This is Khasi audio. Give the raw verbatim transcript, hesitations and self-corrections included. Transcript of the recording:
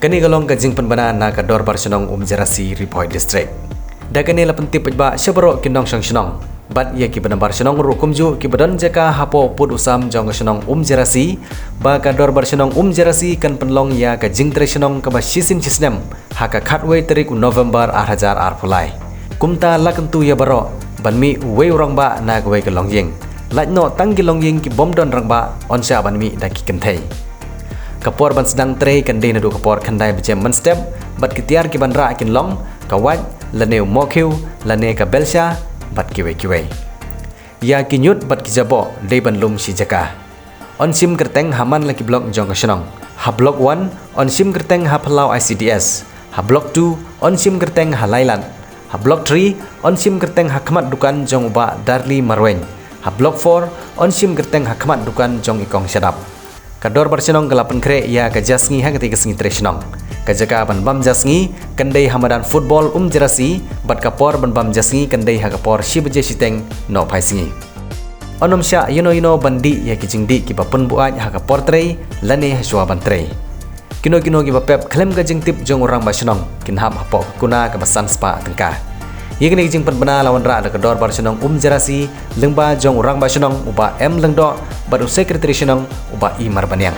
Kane ka long ka jingpynbna na ka Dorbar Shnong Umjerasi, Ri Bhoi District. Da kane la pyntip paidbah sha baroh ki nongshong shnong bad ïa ki ba nabar shnong ruh kumjuh ki ba don jaka hapoh pud u sam jong ka shnong Umjerasi ba ka Dorbar Shnong Umjerasi kan pynlong ïa ka jingtrei shnong kaba shisien shisnem ha ka khatwei tarik u November ar hajar arphew lai. Kumta la kyntu ïa baroh ban mih uwei u rangbah na kawei ka longïing. Lait noh tang ki longïing ki bym don rangbah, yn shah ban mih da ki kynthei. Ka por ban sdang trei kan dei naduh ka por khyndai baje mynstep, bad ki tiar ki ban rah kin long ka wait, lane u mohkhiew, lane ka belsha, bad kiwei kiwei. Ïa ki ñiut bad ki jaboh dei ban lum shi jaka. Yn shim kyrteng ha man la ki block jong ka shnong. Ha Block one yn shim kyrteng ha Phyllaw I C D S. Ha Block two yn shim kyrteng ha Lailat. Ha Block three yn shim kyrteng ha khmat dukan jong u Bah Darli Marwein. Ha Block four yn shim kyrteng ha khmat dukan jong i Kong Shadap. Ka Dorbar Shnong ka la pynkhreh ïa ka ja sngi ha katei ka sngi trei shnong. Ka jaka ban bam ja sngi kan dei ha madan football Umjerasi, bad ka por ban bam ja sngi kan dei ha ka por shi baje shiteng nohphai sngi. Yn ym shah ïano ïano ban dih ïa ki jingdih ki ba pynbuaid ha ka por trei lane ha shuwa ban trei. Kino kino ki ba pep khlem ka jingtip jong u rangbah shnong kin hap hapoh ka kuna kaba san spah tyngka. Ïa kane ka jingpynbna la wanrah da ka Dorbar Shnong Umjerasi, lyngba jong u rangbah shnong u Bah M Lyngdoh bad u secretary shnong u Bah I Marbaniang.